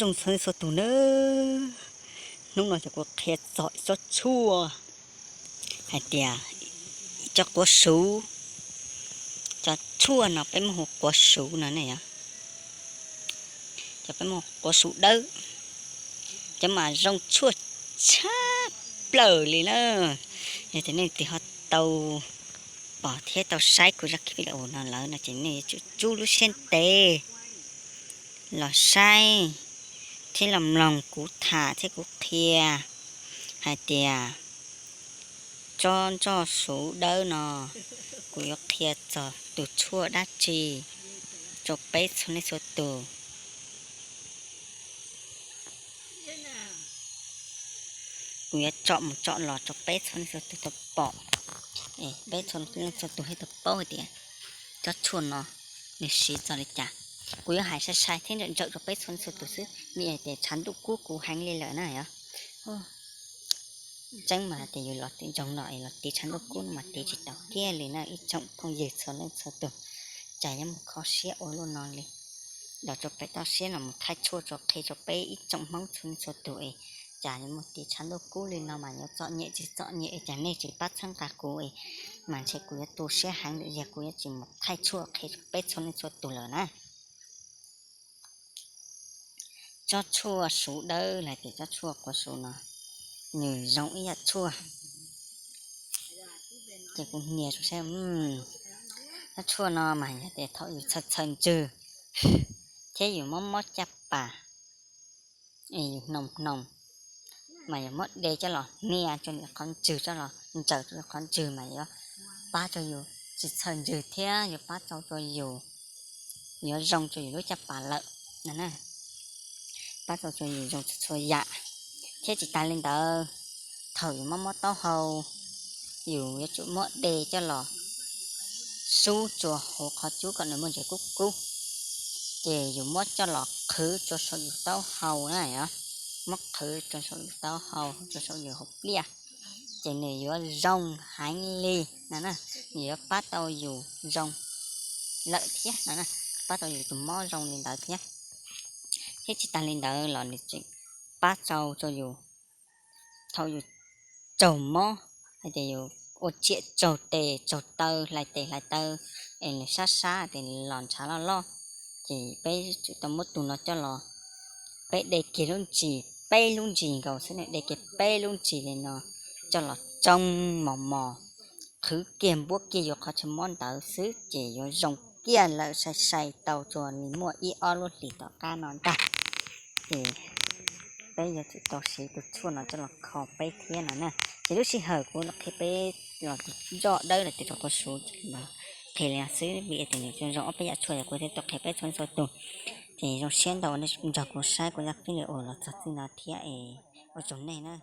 Zoo txhua leej txhua tus nawb, hnub no ces kuv qhia txog ib tsob tshuaj hais tias ib tsob quav suv. Cov tshuaj no peb muab hu quav suv no ne yom, cov peb muab quav suv dawb, cov mas zoo tshuaj tshaj plaws li na. Yog tias nej leej twg ho tau pom thiab tau saib kuv zaj clip video no lawm no ces nej yuav tsum tsub lub siab ntev los saib thiab los mloog kuv tham thiab kuv qhia hais tias tsob ntsoj suv dawb no kuv yuav qhia txog tus tshuaj dab tsi rau peb txhua leej txhua tus. Kuv yuav tsom mus tsom los rau peb txhua leej txhua tus tau pom, peb txhua leej txhua tus thiaj tau paub hais tias tsob tshuaj no nws siv txog li cas. Kuv yuav hais sai sai thiab ntsawm ntsawm rau peb txhua leej txhua tus xwb, vim hais tias tshav ntuj kub kuv heev li lawm na yom. Tseeb mas hais tias yus los tim nroog no es los tiv tshav ntuj kub no mas tiv tsis tau kiag li na ib tsoom phooj ywg txhua leej txhua tus. Cas yuav muaj kho siab ua luaj no li, los rau pem toj siab los mus thaij tshuaj rau qhia rau peb ib tsoom Hmoob txhua leej txhua tus es cas yuav muaj tiv tshav ntuj kub li no mas yuav txom nyem tsis txom nyem es cas nej tsis pab txhawb nqa kuv es mas ntshe kuv yuav tu siab heev lawm, yog kuv yuav tsis mus thaij tshuaj qhia rau peb txhua leej txhua tus lawm na. Tsob tshuaj suv dawb los tias tsob tshuaj quav suv no, nws zoo ib yam tshuaj. Ces kuv hnia rau saib, tsob tshuaj no mas yog tias thaum yus txhaws txhaws ntswg thiab yus mob mob caj pas, yus hnoos hnoos, mas yus muab de coj los hnia rau qhov ntswg, coj los ntsaws rau qhov ntswg mas yuav pab rau yus tsis txhaws ntswg thiab yuav pab tau rau yus, yuav zoo rau yus lub caj pas lawm no na. Pab tau rau yus zoo txhua txhua yam. Thiab tsis tas li ntawd, thaum yus mob mob taub hau, yus yuav tsum muab de coj los sub tsua hauv qhov cub kom nws muaj ntsis kub kub, ces yus muab coj los qhwv rau saum yus taub hau na, muab qhwv rau saum yus taub hau, rau saum yus hauv pliaj, ces nws yuav zoo heev li no na, nws yuav pab tau yus zoo lawm thiab no, pab tau yus tus mob zoo li ntawd thiab. Thiab tsis tas li ntawd los nws tseem pab tau rau yus thaum yus raug mob, hais tias yus ua tsiaj raug tes raug taw, hlais tes hlais taw es nws sab sab ces los ntshav loj loj, ces peb yuav tsum tau muab tus no coj los, peb de kiag lub ntsis, peb lub ntsis nkaus xwb, de kiag peb lub ntsis li no coj los tsoo mos mos, qhwv kiag npuab kiag yus qhov chaw mob ntawd xwb ces yuav zoo kiag lawm, sai sai tau tsuas li muaj ib ob lub hlis tom qab no ntag. Ces peb yuav tsum tau siv tus tshuaj no coj los kho peb thiab no na. Ces lub sij hawm kuv los qhia peb los tus ntsoj dawb los tus quav suv ces qhia li no xwb, vim tias nws zoo zoo ob peb yam tshuaj, yog kuv thiaj tau qhia peb txhua txhua tus. Ces zoo siab ntau nej nrog kuv saib kuv zaj clip video los txog txij no thiab es ua tsaug nej na.